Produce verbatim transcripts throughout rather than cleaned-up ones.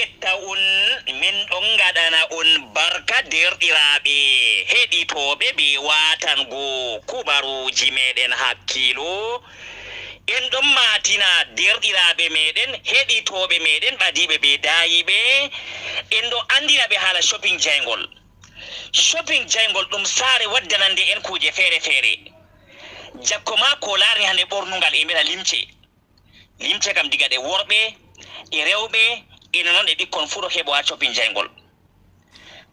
Etta on, min ɗon ngaɗana on barka, deerɗiraaɓe heɗitooɓe, bee waatango kubaruuji meeɗen hakkiilo. En ɗon maatina deerɗiraaɓe meeɗen heɗitooɓe meeɗen ɓadiiɓe bee daayiiɓe. En ɗon anndina ɓe haala shopping jayngol. Shopping jayngol ɗum saare waddanande en kuuje feere-feere. Jakko maa ko laarani hande ɓornugal e mbiɗa limce. Limce kam diga ɗe worɓe, ɗe rewɓe, e non non ɗe ɓikkon fuu ɗo heɓo haa shopping jayngol.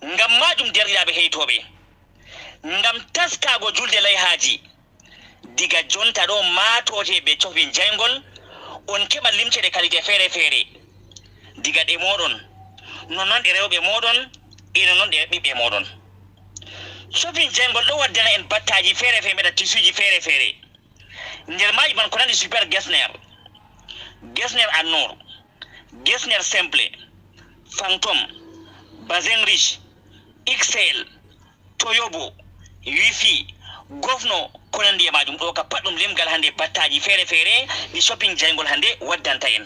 Ngam maajum, deerɗiraaɓe heytooɓe, ngam taskaago julde layhaaji, diga jonta ɗo maatoote bee shopping jayngol, on keɓan limce ɗe kalite feere-feere, diga ɗe mooɗon, non non ɗe rewɓe mooɗon, e non non ɗe ɓiɓɓe mooɗon. Shopping jayngol ɗo waddana en battaaji feere-feere, mbeɗa tisuuji feere-feere. Nder maaji man ko nandi Super Getzner, Getzner Annoor, Getzner Simple, Fantôme, Bazin Riche, X L, Toyobo, Wifi, Gofno, ko nandi e maajum. Ɗo ka pat ɗum limgal hande battaaji feere-feere ɗi shopping jayngol hande waddanta en.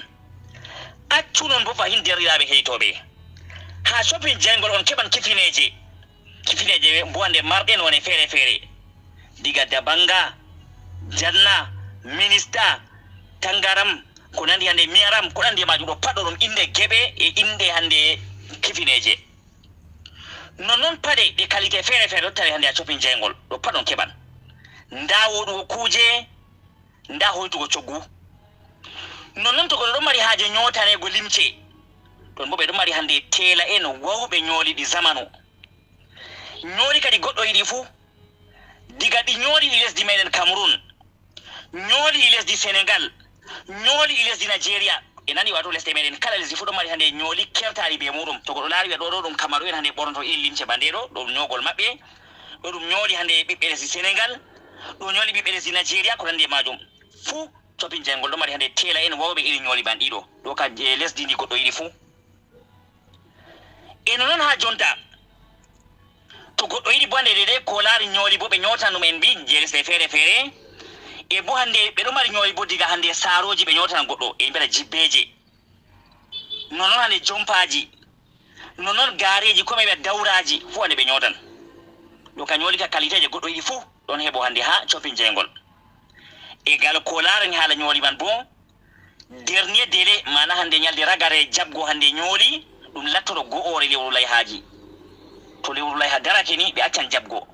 Accu non bo fahin, deerɗiraaɓe heytooɓe. Haa shopping jayngol on keɓan kifineeje. Kifineeje bo hande marɗe noone feere-feere. Diga Dabanga, Janna, Minista, Tangaram, ko nandi hande Miyaram, ko nandi e maajum ɗo pat ɗo ɗum innde geɓe e innde hande kifineeje. Non non paɗe ɗe kalite feere-feere ɗo tawe hande haa shopping jayngol. Ɗo pat on keɓan. Ndaa wooɗugo kuuje, ndaa hoytugo coggu. Non non to goɗɗo ɗon mari haaje nyootaneego limce, ɗon bo ɓe ɗon mari hande teela en wawɓe nyooliɗi zamanu. Nyooli kadi goɗɗo yiɗi fuu, diga ɗi nyooli ɗi lesdi meɗen Cameroun, nyooli ɗi lesdi Senegal, nyooli ɗi lesdi Nigeria. E nani, waato lesɗe meɗen kala lesdi fuu ɗon mari hande nyooli kertaaɗi bee muuɗum. To goɗɗo laari wi'a ɗo ɗo ɗum Kamaru en hande ɓornoto irin limce ba nde ɗo, ɗo ɗum nyoogol maɓɓe, ɗo ɗum nyooli hande ɓiɓɓe lesdi Senegal, ɗo nyooli ɓiɓɓe lesdi Nigeria, ko nandi e maajum. Fuu shopping jayngol ɗon mari hande teela en wawɓe irin nyooli ban ɗiɗo. Ɗo ka, eh, lesdi ndi goɗɗo yiɗi fuu. E non non haa jonta, to goɗɗo yiɗi bo hande deydey ko laari nyooli bo ɓe nyootan ɗum, en mbi jey lesɗe feere-feere. E bo hande ɓe ɗo mari nyooli bo diga hande saarooji ɓe nyootan goɗɗo, e mbi'ata jibbeeje. Non non hande jompaaji, non non gaareeji, ko mi wi'a dawraaji fuu hande ɓe nyootan. Ɗo ka nyooli ka kaliteeje goɗɗo yiɗi fuu ɗon heɓo hande haa shopping jayngol. E gal ko laarani haala nyooli man bo, dernier délai, maana hande nyalde ragare jaɓgo hande nyooli, ɗum lattoto go'oore lewru layhaaji. To lewru layha darake ni, ɓe accan jaɓgo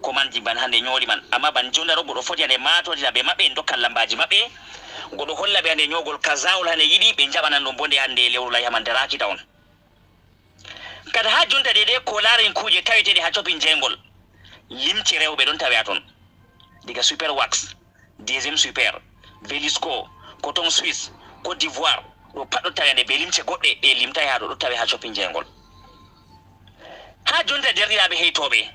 ko man jibban hande nyooli man. Amma ban jonta ɗo, goɗɗo foti hande maatodira bee maɓɓe, en dokkan lambaaji maɓɓe. Goɗɗo holla ɓe hande nyoogol kazaawol hande yiɗi, ɓe jaɓanan ɗum bo nde hande lewru layha man daraaki tawon. Kadi haa jonta deydey ko laarani kuuje taweteeɗe haa shopping jayngol, limce rewɓe ɗon tawe haa ton. Diga Super Wax, Deuxième Super, Velisco, Coton Suisse, Côte d'Ivoire, ɗo pat ɗo tawe hande bee limce goɗɗe ɗe limtaay haa ɗo, ɗo tawe haa shopping jayngol. Haa jonta, deerɗiraaɓe heytooɓe,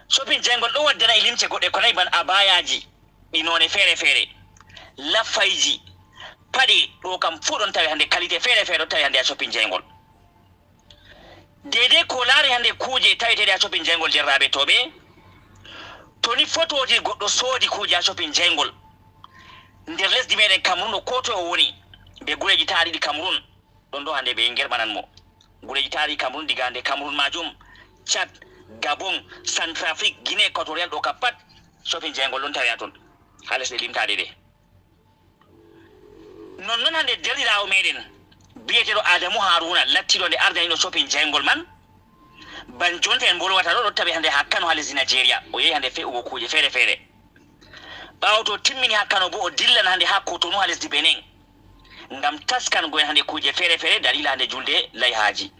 shopping jayngol ɗo waddana e limce goɗɗe ko nandi ban abayaaji ɗi noone feere-feere, laffayji, paɗe, ɗo kam fuu ɗon tawe hande kalite feere-feere ɗo tawe hande haa shopping jayngol. Deydey ko laari hande kuuje taweteeɗe haa shopping jayngol, deerɗiraaɓe tooɓe, to ni fotooji goɗɗo soodi kuuje haa shopping jayngol, nder lesdi meɗen Cameroun ɗo ko toye o woni, bee gureeji taariiɗi Cameroun, ɗon ɗo hande ɓe ngerɓanan mo. Gureeji taariiɗi Cameroun, diga hande Cameroun maajum, Tchad, Gabon, Centrafrique, Guinée Équatoriale, ɗo ka pat shopping jayngol ɗon tawe haa ton, haa lesɗe limtaaɗe ɗe. Non non hande deerɗiraawo meɗen bi'eteeɗo Adamu Haruna, lattiiɗo hande ardaniiɗo shopping jayngol man, ban jonta en mbolwata ɗo, ɗo tawe hande haa Kano haa lesdi Nigeria. O yehi hande fe'ugo kuuje feere-feere. Ɓaawo to o timmini haa Kano bo, o dillan hande haa Cotonou haa lesdi Benin, ngam taskango en hande kuuje feere-feere daliila hande julde layhaaji.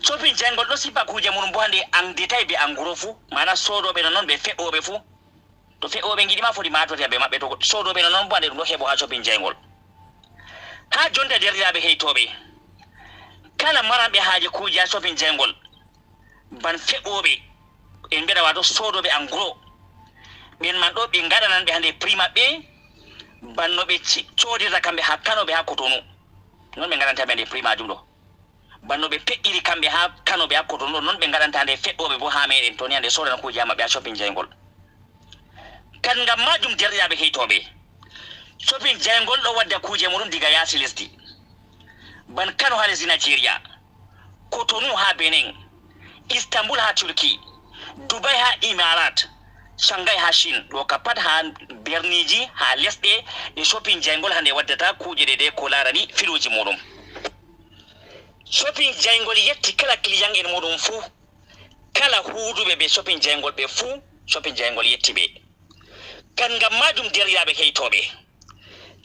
Shopping jayngol ɗo sippa kuuje muɗum bo hande en détail be en gros fuu, maana soodooɓe non non be fe'ooɓe fuu. To fe'ooɓe ngiɗi ma, foti maatote be maɓɓe. To soodooɓe non non bo hande ɗum ɗo heɓo haa shopping jayngol. Haa jonta, deerɗiraaɓe heytooɓe, kala maranɓe haaje kuuje haa shopping jayngol, ban fe'ooɓe, en mbi'ata waato soodooɓe en gros, ɓen man ɗo ɓe ngaɗanan ɓe hande prix maɓɓe, ban no ɓe ci-, coodirta kamɓe haa Kano be haa Cotonou. Non ɓe ngaɗanta ɓe hande prix maajum ɗo. Ban no ɓe pe'iri kamɓe haa Kano be haa Cotonou ɗo, non ɓe ngaɗanta hande fe'ooɓe bo haa meɗen, to ni hande soodana kuuje haa maɓɓe haa shopping jayngol. Kan ngam maajum, deerɗiraaɓe heytooɓe, shopping jayngol ɗo wadda kuuje muɗum diga yaasi lesdi. Ban Kano ha lesdi Nigeria, Cotonou ha Benin, Istanbul ha Turki, Dubai ha Imarat, Shanghai ha Chine, ɗo ka pat ha berniji, ha lesɗe ɗe shopping jayngol hande waddata kuje dede ko larani filuji muɗum. Shopping jayngol yetti kala client en muɗum fuu, kala huuduɓe be shopping jayngol ɓe fuu, shopping jayngol yetti ɓe. Kan ngam majum, derɗiraaɓe heytooɓe,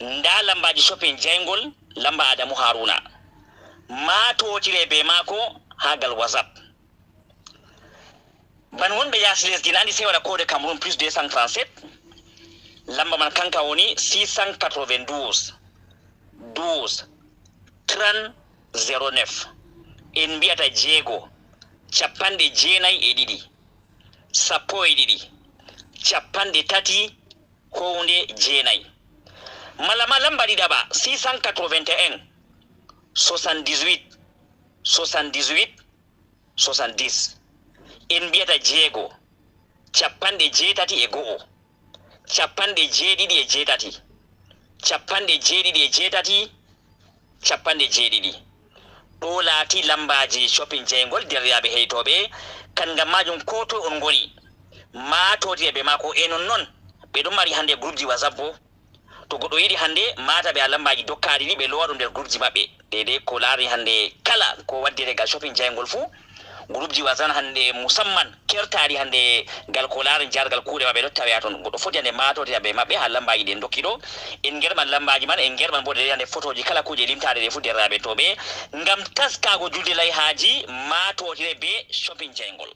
nda lambaaji shopping jayngol, lamba Adamu Haruna. Maa towtire be maako haa gal WhatsApp. Ban wonɓe yaasi lesdi na andi sey waɗa code Cameroun plus deux cent trente-sept. Lamba man kanka woni six cent quatre-vingt-douze, douze, trente, zéro neuf. En mbiyata jeego, capanɗe jeenayi e ɗiɗi, sappo e ɗiɗi, capanɗe tati, ko huunde jeenayi. Malla ma lamba ɗiɗaɓa, six cent quatre-vingt-un, soixante-dix-huit, soixante-dix-huit, soixante-dix. En mbiyata jeego, capanɗe jeetati e go'o, capanɗe jeeɗiɗi e jeetati, capanɗe jeeɗiɗi e jeetati, capanɗe jeeɗiɗi. Ɗo laati lambaaji shopping jayngol, derɗiraaɓe heytooɓe. Kan ngam majum, ko toy on ngoni, maa towtire be maako. E non non, ɓe ɗon mari hande groupji WhatsApp bo. To goɗɗo yiɗi hande maata ɓe ha lambaaji dokkaaɗi ɗi, ɓe lowa ɗum nder groupji maɓɓe. Deydey ko laarani hande kala ko waddete gal shopping jayngol fuu, groupji WhatsApp hande musamman kertaaɗi hande gal ko laarani jargal kuuɗe maɓɓe ɗo tawe ha ton. Goɗɗo foti hande maa towtira be maɓɓe ha lambaaji ɗi en dokki ɗo. En ngerɓan lambaaji man, en ngerɓan bo deydey hande fotooji kala kuuje limtaaɗe ɗe fuu, derɗiraaɓe heytooɓe. Ngam taskaago julde layhaaji, maa towtire be shopping jayngol.